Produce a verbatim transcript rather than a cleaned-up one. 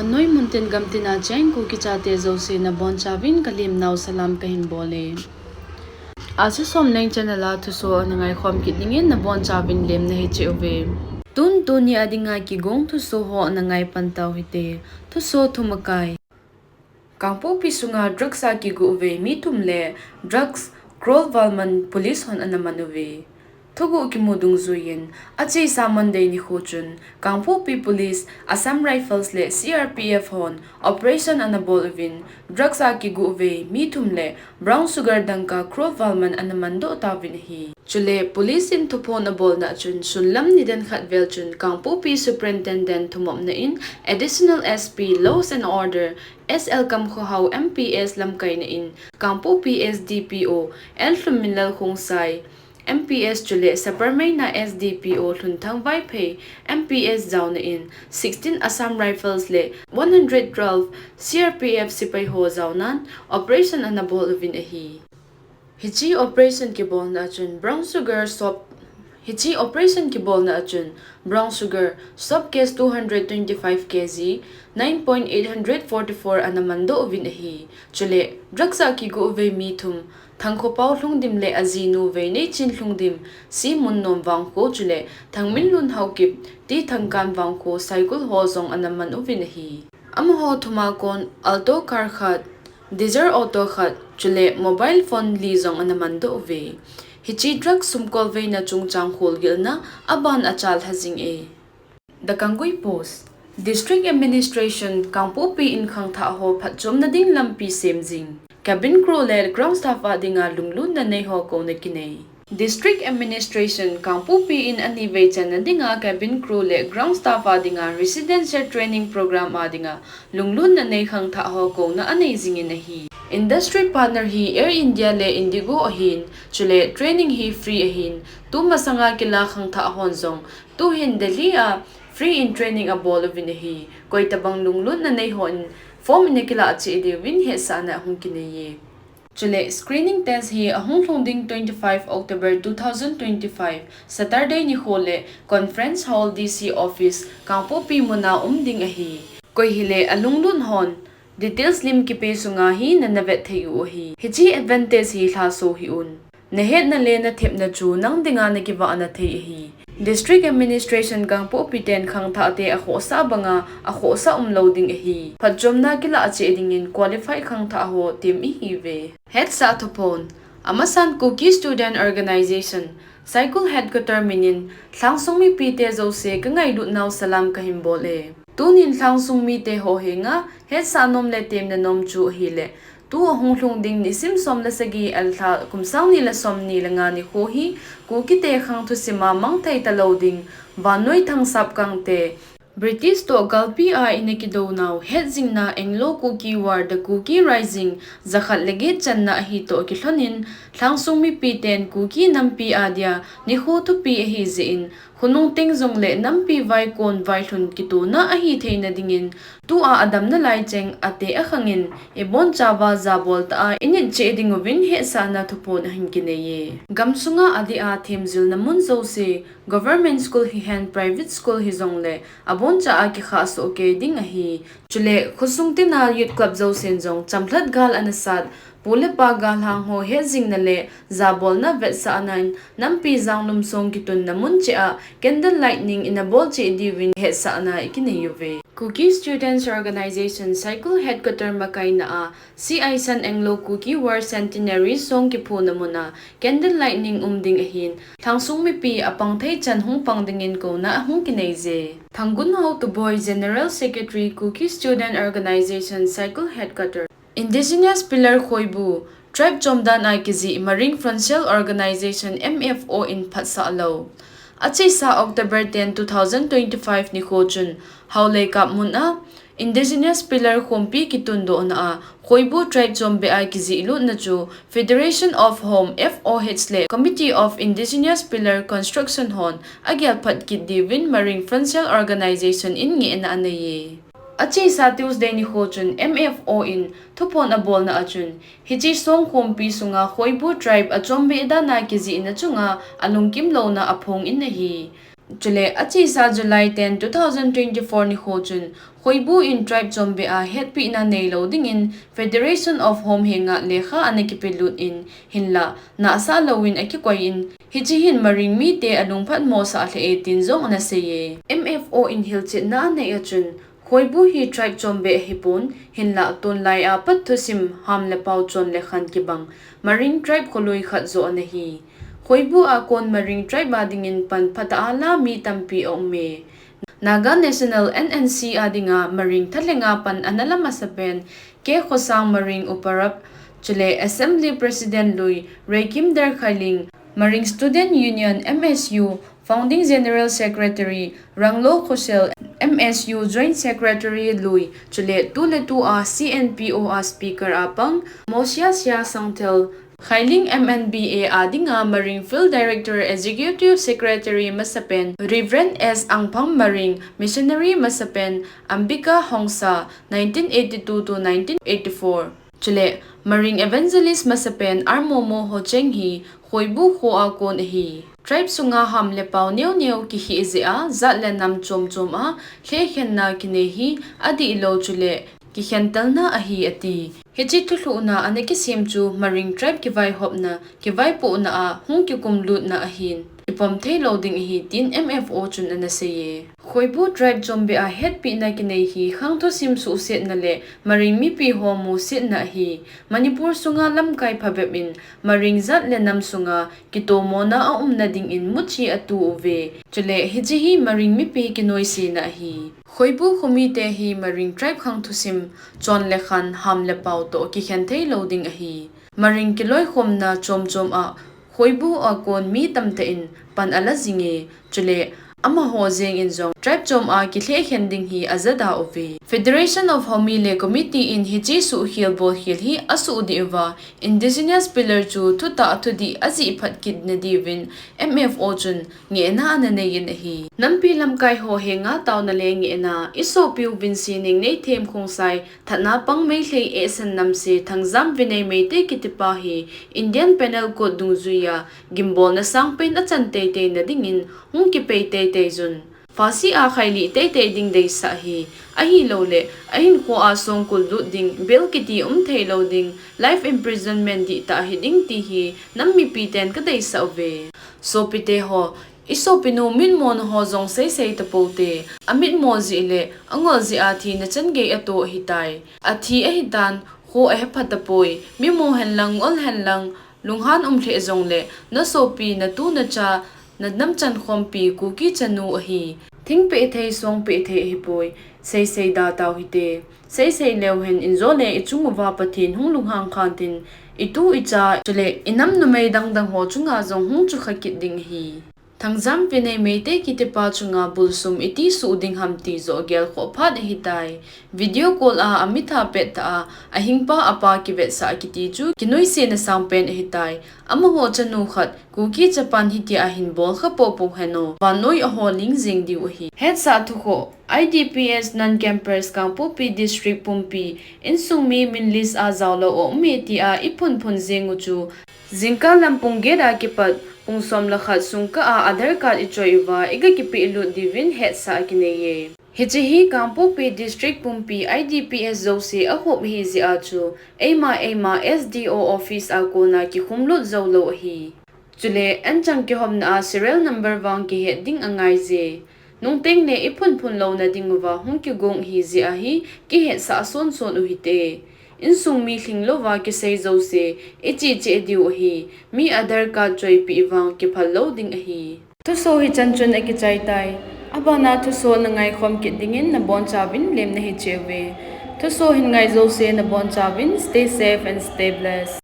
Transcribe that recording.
Noi muntin gamtina cheng Kuki chate jouse nabonchauvin kalemnau salam kahin bole. Asu Somleng channel a thuso nangai khom kit dingin nabonchauvin lemna hiche uve. Tun tuni a dinga kigong thuso ho nangai pan tau hite. Thuso thumakai. Kangpokpi sunga drugs a kigo uve mi thum le drugs crore val man police hon ana man uve. Thuguh kimu dungjuiyin, achesa Monday nikho chun, Kangpokpi Police, Assam Rifles le C R P F hon operation ana bol uvin, drugs a kigo uve mi thum le brown sugar dangka crore val man ana mandoh tauvin ahi. Chule, police in thuphon abolna chun, sunlam nidan khat vel chun, Kangpokpi Superintendent thumopna in, Additional S P, Laws and Order, S L Kamkhohao M P S lamkaina in, Kangpokpi S D P O, L Lhunminlal Khongsai, M P S chule Sapermeina S D P O Lhunthang Vaiphei M P S jaona in sixteen Assam Rifles le one hundred twelve C R P F sepai ho jaonan operation ana bol uvin ahi. Hiche operation kibolna achun brown sugar soap Hiche operation kibolna achun brown sugar soap case two hundred twenty-five K G, nine point eight hundred forty-four ana mandoh uvin ahi. Chule drugs a kigo uve mi thum, Thangkhopao Lhungdim le ajinu Veineichen Lhungdim, C Munnom Vangkho chule Thangminlun Haokip, T Thangkan Vangkho, Saikul ho jong ana man uvin ahi. Amaho thuma kon Alto car khat, Dzire auto khat, chule mobile phone li jong ana mandoh uve. Hiche drug sumkolveina chungchang kholgilna aban achalha jing e. The Kangui Post. District Administration Kangpokpi in khangthah ho phatchomna ding lampi sem jing. Cabin crew le ground staff a dinga lunglutna nei ho kouna kinei. District Administration Kangpokpi in anivei channa dinga cabin crew le ground staff a dinga residential training program a dinga lunglutna nei khangthah ho kouna anei jingin ahi. Industry partner hi Air India le Indigo ahin, chule training hi free ahin, tumasanga kila khangthah hon jong tuhin Delhi a free in training abol uvin ahi. Koitabang lunglutna nei hon form ina kilah cheh diuvin hetsahna ahung kinei e. Chule screening test hi ahung lhung ding twenty-five October two thousand twenty-five, Saturday nikho le Conference Hall D C Office, Kangpokpi muna um ding ahi. Koi hile alunglut hon details lim kipe sunga hi nana vet thei u ahi. Hiche advantage hi lhaso hih un. Nahetna le nathepna chu nang dinga nakivahna thei ahi. District Administration Kangpokpi ten khangthah te akhohsah banga akhohsah umlou ding ahi. Phatchomna kilah cheh dingin qualified khangthah ho tem ihiuve. Hetsah thuphon. Amasan Kuki Student Organization, Saikul Headquarter minin, Lhangsung mipi te jouse kangailut nau salam kahin bol e. Tunin Lhangsung mite ho henga hetsah nom le temna nom chu ahile, tu ahung lhung ding nisim som le sagi, alha kum sang ni le som ni le nga nikho hi, Kuki te khang thusima mangthei talou ding, Vannoi Thangsap Gangte, British toh galpi a ina kidou nau, hetjingna Anglo-Kuki War, The Kuki Rising, jakhat le get channa ahi toh kilhonin, Lhangsung mipi ten Kuki nampi a dia nikho thupi ahi jeh in, khonung teng jongle nampi vaikon vailhun kitona ahi theina dingin, tua adamna lai cheng ate akhangin, ibonchauva jabol tah a init cheh ding uvin hetsahna thuphon ahin kinei e. Gamsunga adeh a themjilna mun jouse, Government school hihen private school hijongle, aboncha a kikhah soh kei ding ahi. Chule, khosung tina Youth Club jousen jong chamlhat gal ana sat, pu le pa galhang ho hetjingna le jabolna vetsahnan, nampi janglum song kitunna mun cheh a candle lighting ina bol cheh diuvin hetsahna ikinei uve. Kuki Students Organization Saikul Headquarter makaina a, C I San Anglo-Kuki War Centenary song kiphuna muna candle lighting um ding ahin, Lhangsung mipi apang thei chan hung pang dingin kouna ahung kinei je. Thanggunhao Tuboi, General Secretary, Kuki Student Organization, Saikul Headquarter. Indigenous Pillar Khoibu, tribe chomdan a kijih Maring Frontier Organization, M F O in phatsah lou. Achesa October ten, two thousand twenty-five nikho chun, Haoleikap mun a, Indigenous Pillar khompi kitundohna a, Khoibu tribe chombeh a kijih lutna chu Federation of Home, F O H le Committee of Indigenous Pillar Construction hon agelphat kit diuvin Maring Frontier Organization in ngehna anei e. Achesa Tuesday nikho chun M F O in thuphon abolna achun, hiche song khompi sunga Khoibu tribe achombeh dan a kijihna chunga alungkim louna aphong in ahi. Chule achesa July ten, two thousand twenty-four nikho chun Khoibu in tribe chombeh a hetpehna neilou dingin Federation of Home henga lekha ana kipelut in, hinla nahsah louvin akikoi in, hiche hin Maring mite alungphat mosah lheh e tin jong ana sei e. M F O in hilchetna anei a chun, Khoibu hi tribe chombeh ahipon, hinla tonlai a pat thusim ham le pao chon le khan kibang Maring tribe kholui khat joh ana hi. Khoibu a kon Maring tribe a dingin pan phatah a la mi tampi aum e. Naga National, N N C, a dinga Maring thalhenga pan ana la masapen K Khosang, Maring Uparap, chule Assembly President lui Reikimder Khailing, Maring Student Union, M S U, Founding General Secretary Ranglo Khosel, M S U Joint Secretary lui, chule tuletu a C N P O a Speaker a pang Mosia Sia Sangthel, Khailing M N B A a dinga Maring Field Director, Executive Secretary masapen Reverend S Angpham, Maring Missionary masapen Ambika Hongsa, nineteen eighty-two to nineteen eighty-four. Chule Maring Evangelist masapen R Momo Hocheng hi Khoibu kho a kon ahi. Tribe sunga ham le pao neo neo kihi jeh a, jat le nam chom chom a lhekhenna kinei hi adihlou chule kikhentelna ahi, ati. Hiche thulhuhna ana kisem chu Maring tribe kivaihopna, kivaipohna a hung kikumlutna ahin, kipom theilou ding ahi, tin M F O chun ana sei e. Khoibu tribe chombeh a hetpehna kinei hi khang thusim suhsetna le Maring mipi ho musetna ahi. Manipur sunga lamkai phabep in Maring jat le nam sunga kitomona aumna dingin muchi atu uve. Chule hiche hi Maring mipi kinoisena ahi. Khoibu khomite hi Maring tribe khang thusim, chon le khan, ham le pao toh kikhen theilou ding ahi. Maring kiloikhomna chom chom a Khoibu a kon mi tamtah in pan ala jing e, chule amaho jeng in jong tribe chom a kilhekhen ding hi ajada uve. Federation of Home le Committee in hiche suhkhel bolkhel hi asuh dih uva, Indigenous Pillar chu thutah thudih ajih phat kitna diuvin M F O chun ngehna ana nei in ahi. Nampi lamkai ho henga taona le ngehna, isopiu Vinci Nengneithem Khongsai, Thatna pang Meitei Ehsan Namse, Thangjam Vinei Meitei kitipa hi Indian Penal Code dungjuia gimbolna sangpen achan teitei na dingin hung kipei teitei jun, phasi a khailih teitei ding deisah hi, ahilouleh ahinkhoa songkul lut ding, bail kiti umtheilou ding, life imprisonment dihtah hiding ti hi nam mipiten kadeisah uve. Sopite ho, isopinu mitmona ho jong seisei tapoute, amitmo jeh le angol jeh a thina changei ato ahitai. Athi ahitan, kho ahepha tapoi, mimu henlang, ngol henlang, lunghan um lheh jongle, nasopi, natu nacha, nanamchan khompi, Kuki chanu ahi. Thingpeh thei, songpeh thei ahipoi, seisei da tauhite. Seisei leuhen injo le ichung uva Pathen hung lunghang khantin, itu icha, chule inam numei dangdang ho chunga jong hung chukha kit ding ahi. Thangjam Vinei Meitei kitipa chunga bulsum iti suh ding ham ti joh gelkhoh phat ahitai. Video call a amitha pettah a, ahingpa apa kivetsah kiti chu kinoisena sangpen ahitai. Amaho chanu khat, Kuki chapan hitia hin bolkha popo hen o, vannoi aho ling jeng diu ahi. Hetsah thukhoh, I D P S non-campers Kangpokpi District pumpi, insung mi min list a jaolou aume tia iphunphun jeng u chu, jingkah lam pung get a kipat pung som le khat sungkah a Aadhaar card ichoi uva iga kipehlut diuvin hetsah akinei e. Hiche hi Kangpokpi District pumpi I D P S jouse ahop ahi jeh a chu, eima eima S D O office a kona kikhumlut joulou ahi. Chule, anchang kihopna a serial number vang kihet ding angaije. Nungteng le iphunphun louna dinguva hung kigong ahi jeh a hi kihetsah sonson uhite. Insung mi lhinglouva kisei jouse iche cheh diu ahi. Mi Aadhaar card choipeh vang kiphal lou ding ahi. Thuso hichan chun akichaitai. Abana thuso nangaikhom kit dingin nabonchauvin lemna hicheuve. Thuso hin ngai jouse nabonchauvin stay safe and stay blessed.